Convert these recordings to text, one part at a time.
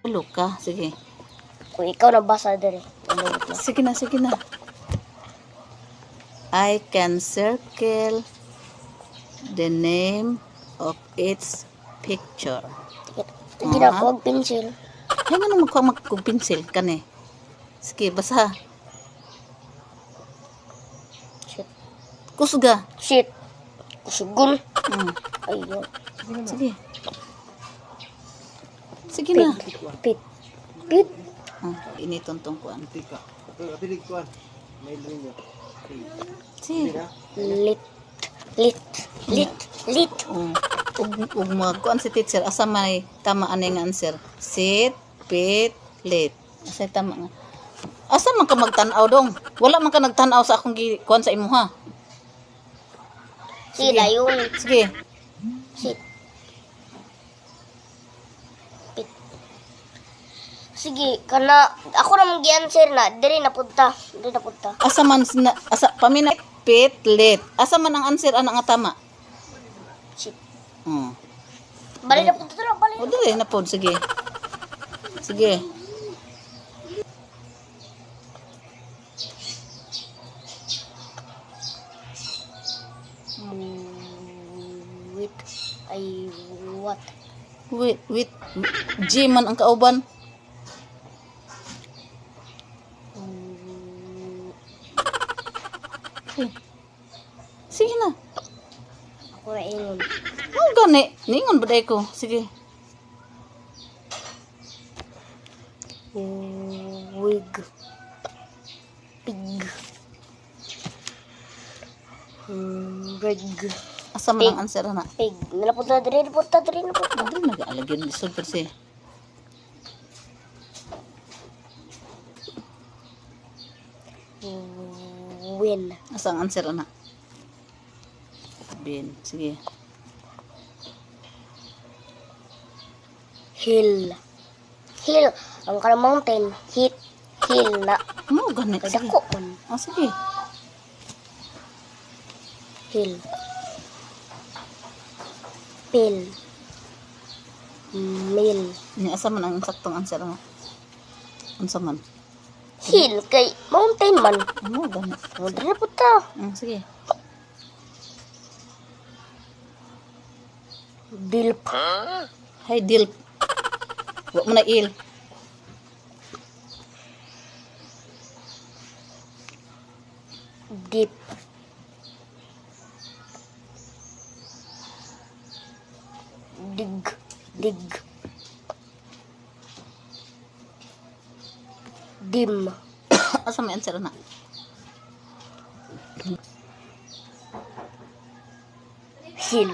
Luka, sige. Kung ikaw nabasa diri. Ano na? Sige na, sige na. I can circle the name of its picture. Hindi na ako pencil. Ay, nga nung magkuha magkug-pencil ka ni. Sige, basa. Shit. Kusga. Shit. Kusugon. Ayun. Sige. Sige na. Pit. Pit. Oh, inituntong kuan. Tika. Pilig kuan. May ninyo. Sige. Lit. Lit. Lit. Lit. Oh. Ug magkuan si teacher asa may tama ani nga answer. Sit, pit, lit. Asa tama nga. Asa man ka magtan-aw dong? Wala man ka nagtan-aw sa akong gi kuan sa imuha. Sige, dayon. Sige. Sit. Pit. Sige, kana ako na gi-answer na diri na punta. Diri na punta. Asa man na, asa pamina pit lit. Asa man ang answer ana nga tama? Sit. Oh. Bali na punta na, bali. O dili na pod, sige. Sige. Wait. Ay, what? Wait, wait. G man ang kauban. Sige na. Ako na ingon. Ano gani? Ningon ba ko? Sige. Wig. Pig. Rig. Asa man ang answer na? Pig. Nalapunta diri, napunta diri, napunta. Dili nag-alagyan lisod per se. Win. Asa ang answer na? Bin. Sige. Hill. Hill. Ang kanang mountain. Hit. Hill na. Mo gani. Kay Sige. dako man. Oh, sige. Hill. Pill. Mill. Ni asa man ang saktong answer na? Unsa man? Hill kay mountain man. Mo gani. Oh, diri na punta. Sige. Dilp. Hay dil. Wa mo na il. Dip. Dig. Dig. Dim. Asa may answer na? Hill.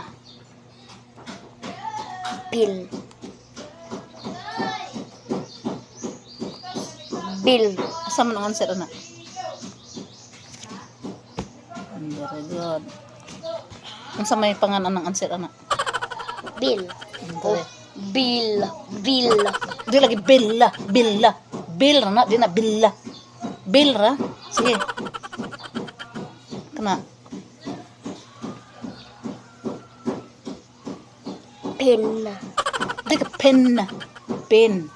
Bill. Bill. Asa man ang answer na? Very good. Unsa may pangalan ng answer ana? Bill. Oh, Bill. Bill. Di lagi billa, billa. Bill ra na, di na billa. Bill ra. Sige. Kana. Pin. Di ka pen na. Pen.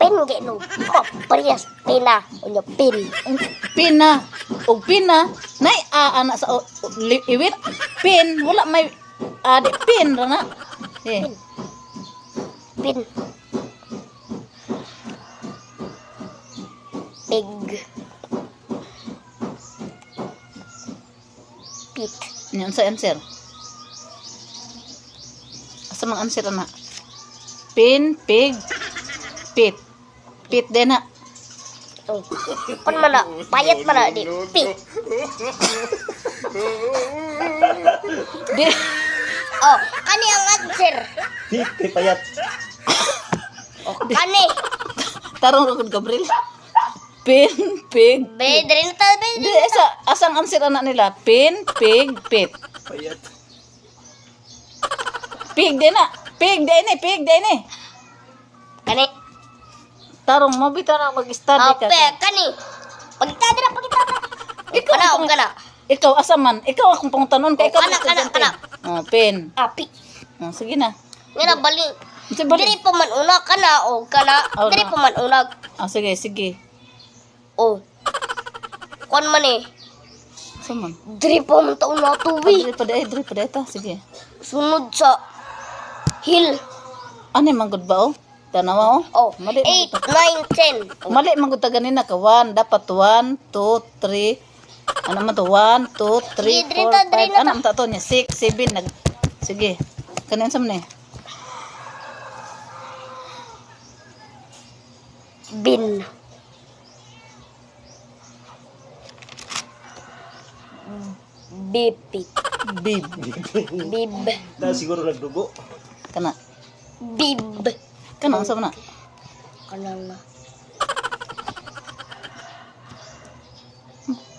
Pin gino. Oh, parehas pina. Unya pin. Pina. Og pina nay a ana sa iwit. Pin wala may a di pin ra na. Eh. Pin. Pig. Pit. Nya unsa answer? Asa mang answer ana? Pin, pig, pit. Pit din na. Oh. Kon man na, payat man na di. Pit. Di Oh, kani ang answer. Pit kay payat. Oh, kani. Tarong ra gud Gabriel. Pin, pig. Be, diri na ta, be. Di asa asang answer ana nila? Pin, pig, pit. Payat. Pig din na. Pig din eh, pig din eh. Kani. Tarong mo bitaw na mag-study Oh, ka. pe, kani. Pagita dira, pagita dira. Ikaw Kana, ang kana. Ikaw asa man? Ikaw akong pangutanon kay Oh, ikaw kana, ang estudyante. kana, Oh, pin. Ah, pi. Oh, sige na. Nga na bali. Unsa ba? Diri pa man una kana o kana. Oh, Diri na. pa man unag. Ah, sige, sige. Oh. Kuan man eh. Unsa man? Diri pa man taon na Ah, tuwi. diri pa di, diri pa di ta. Sige. Sunod sa hill. Ano man gud ba oh? Tanawa oh. Oh, Mali man 8, 9, 10. Mali man gud ta ganina ka 1, dapat 1, 2, 3. Ano man to? 1, 2, 3, Sige, diri 4, ta, diri 5. na Ano man ta to niya? 6, 7 nag. Sige. Kanin sa man eh? Bin. Bipit. Bib. Bib. Na siguro nagdugo. Kana. Bib. Kana unsa man na? Kanang na.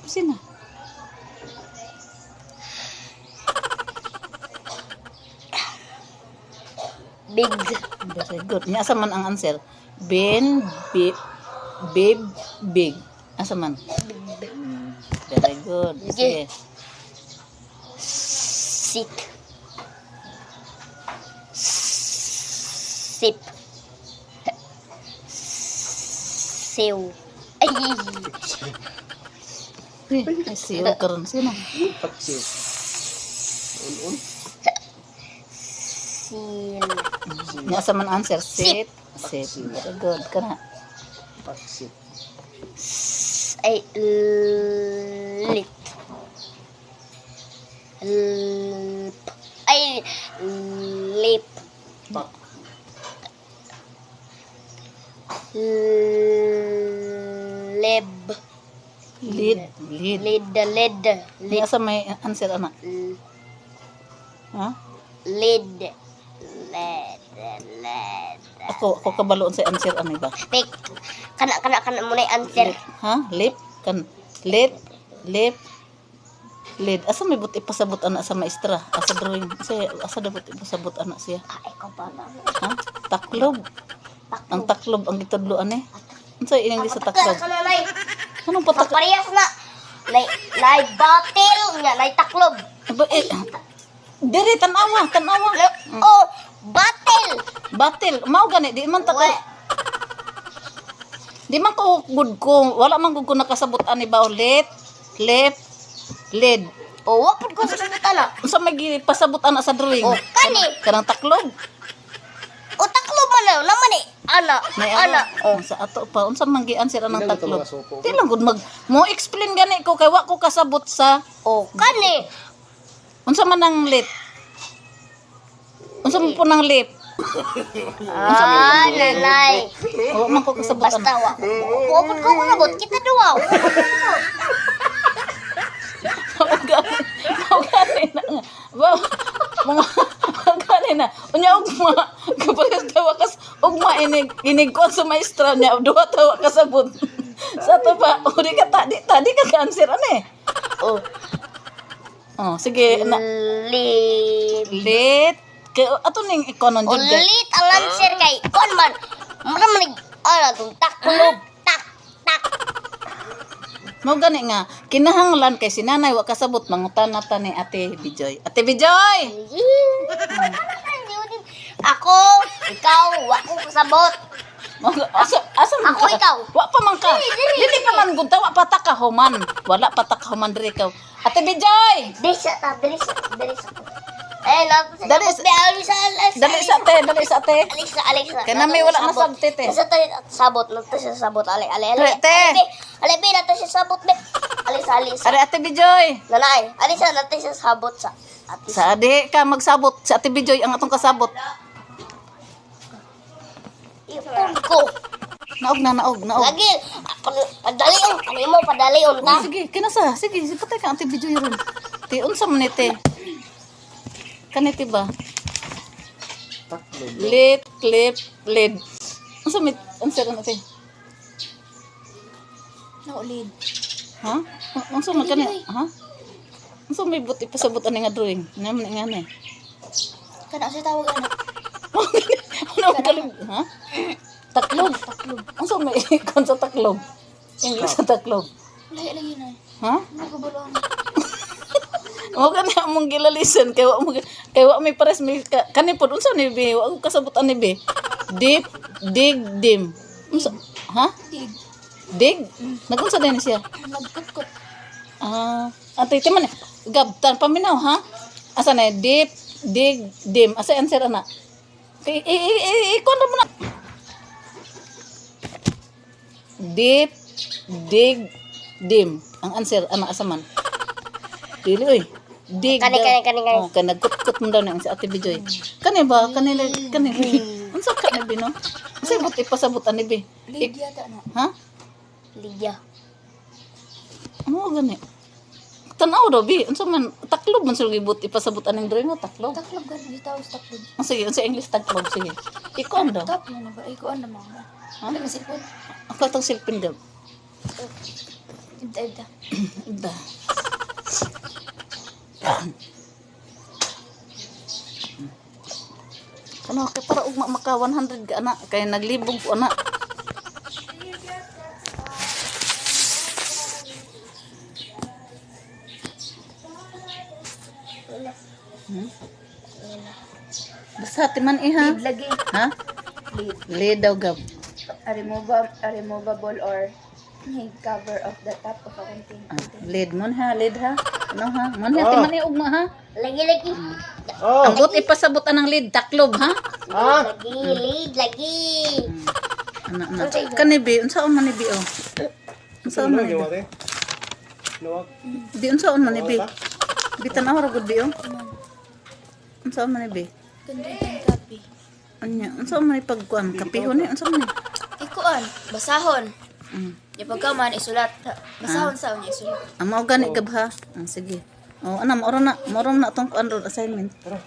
Sina? Big. Very good. Nya asa man ang answer? Bin, bib, bib, big. Asa man? Very good. Sige. Sit. Sip. Siw. Ay. Uy, ay siyo karon sino? Paksiw. Un-un. Sil. Nya asa man answer? Sit. Sit. Very good. Kana. Paksiw. Ay. Lit. Lip. Ay. Lip. Pak. Lib. Lead. Lead. Lid. Lid. Nya Lid. asa may answer ana? Ha? Lid. Lid. Lid. Ako ako kabalo sa answer ani ba? Pik. Kana kana kana mo na yung answer. Ha? Lip kan lip lip lid. Asa may but ipasabot ana sa maestra? Asa drawing? Asa asa dapat ipasabot ana siya? Ah, ikaw pa na. Ha? Taklob. Ang taklob ang gitudlo ani. Unsa ining sa taklob? Kana nay. Anong patak? Parehas na. Nay nay battle nga nay taklob. Ba, eh, Dire tan-awa, tan-awa. Oh, battle. Batil, mao gani di man ta ko. We. Di man ko good ko, wala man gud ko nakasabot ani ba ulit. Lip, lid. Oh, wa pud ko sa sabutan na. Unsa may gipasabot ana sa drawing? Oh, kani. Kanang taklob. O taklob man na naman eh. Ana, May ana. Oh, sa ato pa unsa man gi-answer anang Di lang taklob? ito mga suko. Di lang gud mag mo explain gani ko kay wa ko kasabot sa Oh, kani. unsa man ang lip. Unsa man po nang lip? Ah, nanay. Wa man ko kasabot Basta ana. wa. Wa pud ko kasabot kita duwa. Wa pud ko kasabot. Mao gani. Mao gani na nga. Ba, mga mao gani na. Unya ugma kaparehas tawa kas ugma inig inig ko sa maestra niya duha tawa kasabot. Sa ato pa, uri ka ta di ta di ka ka-answer ani. Oh, Oh, sige na. lip. Lit. Kay ato ning ikonon jud kay. Ulit ang answer kay kon man. Mura man ana tong taklob tak tak. Mao gani nga kinahanglan kay si nanay wa kasabot mangutan na ta ni Ate Bijoy. Ate Bijoy. Ako, ikaw, wa ko kasabot. Asa asa man Ako, ka? ikaw. Wa pa man ka. Dili pa man gud ta wa pa ta ka human. Wala pa ta ka human diri ka. Ate Bijoy. Dili sa ta, dili sa, dili sa. Eh, nato sa Dali sabot. Be, Alisa, Alisa. Dali sa ate, dali sa ate. Alisa, Alisa. Kaya na may wala na sabte, te. Nasa tayo sabot, nato sa sabot. Ale, ale, ale. Te. Ale, be. Ale, be, nato sa sabot, be. Alisa, Alisa. Are Ate Bijoy. Nanay, Alisa, nato sa sabot sa. Ate, Sa adi ka magsabot sa Ate Bijoy ang atong kasabot. ipon ko. Naog na naog naog. Lagi, padalion, ano mo, padalion ka. Oh, sige, kinasa. Sige, sige patay ka Ate Bijoy ron. Ti unsa man ni te? Kani ti ba? Taklob. Lip, clip, lid. Unsa may answer na te? Naulid. Ha? Unsa man kani? Ha? Unsa may buti pasabot ani nga drawing? Naman nga ni. Kana sa tawag ano? Ano ang kalib? Ha? Taklob. Taklob. Unsa may ikon sa taklob? English sa taklob. Lahi lagi na. Ha? Ano ko balon? Mo gani among gilalisan kay wa mo kay wa may pares may kani pod unsa ni bi? Wa ko kasabot ani bi. Deep, dig, dim. Unsa? Ha? Dig. Dig? Nagunsa din siya? Nagkutkot. Ah, ate timan gab tan paminaw ha? Asa na deep, dig, dim. Asa answer ana? Kay i i i, i kuan ra mo na. Deep, dig, dim. Ang answer ana asa man? Dili oy. Dig. Kani, daw. kani, kani, kani. Oh, kay nagkutkot mo daw na si Ate Bijoy. Kani ba? Kani kani. Unsa ka ni bi no? Unsa but ipasabot ani bi? Lead yata na. Ha? Ligya. Ano gani? Tanaw daw bi, unsa man taklob man sulod gibut ipasabot aning drawing mo taklob. Taklob gani. Gitawag sa taklob. Oh, sige, unsa English taklob sige. Ikaw daw. Top na na ba? Ay, kuan na mga. Ha? Ano masipon? Ako itong silpin gab. Ibda, ibda. Ibda. Ano kay para ugma maka 100 ka ana kay naglibog ko ana. Hmm? Basta timan iha. Lead lagi. Ha? Lead. Lead daw gab. A removable or cover of the top of a container. Ah, lead mon ha, lead ha. Ano ha? Mon ha, timan iha ugma ha. Lagi, lagi. Oh! Ang buti pasabot anang lead taklob ha. Ah! Lagi, lead, lagi. Ana na. Kani bi, unsaon man ni bi oh? Unsaon man ni bi? Ano Nawag. Bi unsaon man ni bi? Bi tan-aw ra gud bi oh. Unsaon man ni bi? Ganda yung kape. Anya, unsaon man ni pagkuan kapihon ni unsaon man ni? Ikuan, basahon. Mm. Ya pagkaman isulat. Basahon sa unya isulat. Ang mao gani gab ha. Ah, sige. Oh, ana mao ra na, mao ra na atong kuan ron assignment. Tara.